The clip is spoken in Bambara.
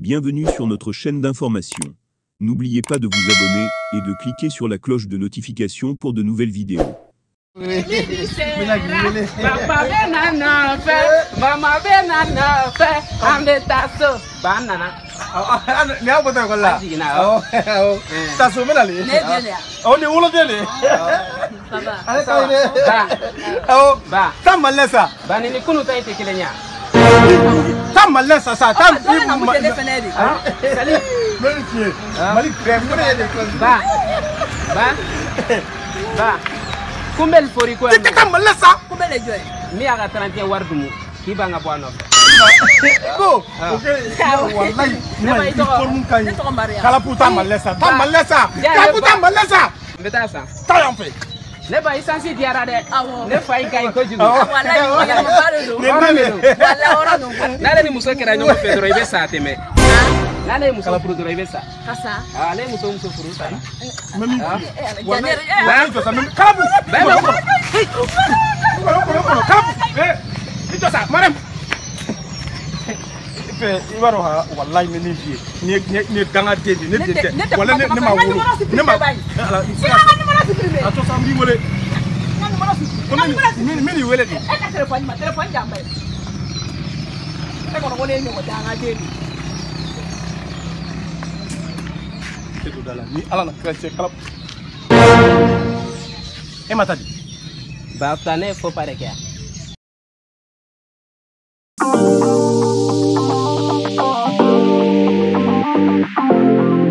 Bienvenue sur notre chaîne d'information. N'oubliez pas de vous abonner et de cliquer sur la cloche de notification pour de nouvelles vidéos. Ba kumbel fori ko tete malesa kumbel joy mi aga 31 wardumu ki banga bo no ko wallahi ne formun kay kala puta malesa ta malesa kala puta malesa mbeta sa ta yan fe ne ba isansi diara de ne fay kay ko jugu wallahi wallahi ora no nale ni muso kera nyogo fe doro ibe sa teme nale muso furu doro ibe sa kasa ale muso muso furu sa mami wallahi to sa mami kalabu kalabu eh ni to sa marem fe ibaro ha wallahi ni ni ni ni danga de ni de wallahi ne ma wolo ne ma ala ato sa mbi wole ni ni wele di e ka téléphone ma téléphone jamba e kono ko ne nyogo danga de ni te do dala ni ala na kra kala e matadi ba tane fo pare kya. Thank you.